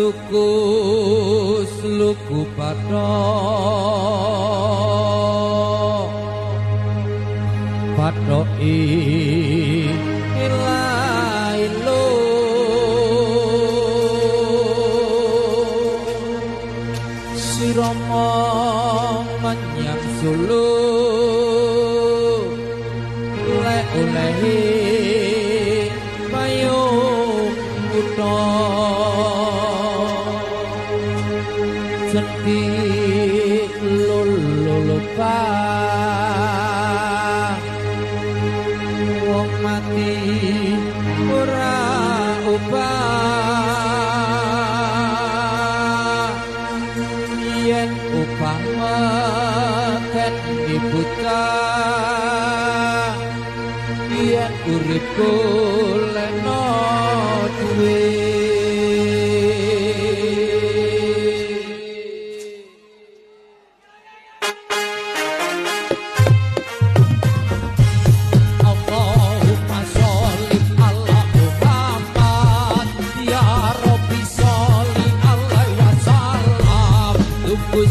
Tuku sluku pathok pathok ila sira menyang Solo le olehi payung kutha jentik lolo wong mati ora obah yen obah meken dibuta yen urip golekno duwe.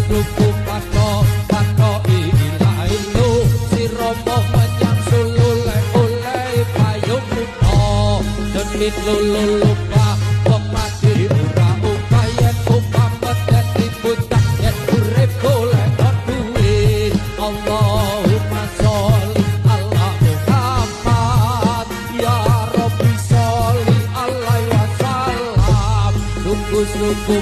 Luku pathok pathok ila ilu sira menyang Solo le oleh payung kutha jenit lolo lupa wong mati ora obah yen obah meden dibutak yen urip golek duwe. Allahumma sholli ala Muhammad ya Rabbi sholli alaihi wasallam. Luku luku.